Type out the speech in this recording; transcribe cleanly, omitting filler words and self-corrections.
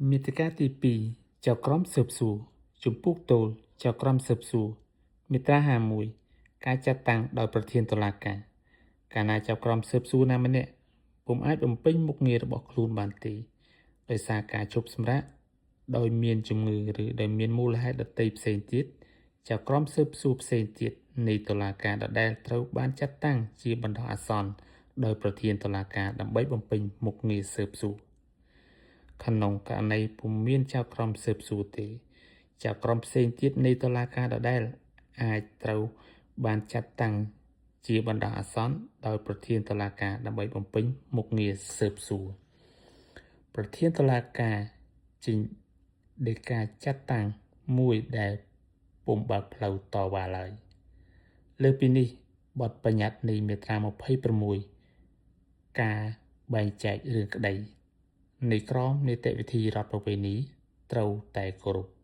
មាតិកាទី2ចៅក្រមស៊ើបសួរជំពូកទោលចៅក្រមស៊ើបសួរមាត្រា51ការចាត់តាំងដោយប្រធានតុលាការកាលណាចៅក្រមស៊ើបសួរណាម្នាក់ពុំអាចបំពេញមុខងាររបស់ខ្លួនបានទេដោយសារការឈប់សម្រាកដោយមានជំងឺឬដោយមានមូលហេតុដទៃផ្សេងទៀតចៅក្រមស៊ើបសួរផ្សេងទៀតនៃតុលាការដដែលត្រូវបានចាត់តាំងជាបណ្ដោះអាសន្នដោយប្រធានតុលាការដើម្បីបំពេញមុខងារស៊ើបសួរក្នុងករណីពុំមានចៅក្រមស៊ើបសួរទេចៅក្រមផ្សេងទៀតនៃតុលាការដដែលអាចត្រូវបានចាត់តាំងជាបណ្ដោះអាសន្នដោយប្រធានតុលាការដើម្បីបំពេញមុខងារស៊ើបសួរប្រធានតុលាការចេញដីកាចាត់តាំងមួយដែលពុំបើកផ្លូវតវ៉ាឡើយលើសពីនេះបទបញ្ញត្តិនៃមាត្រា26ការបែងចែករឿងក្តីនៃក្រមនីតិវិធីរដ្ឋប្រវេណីត្រូវតែគោរព។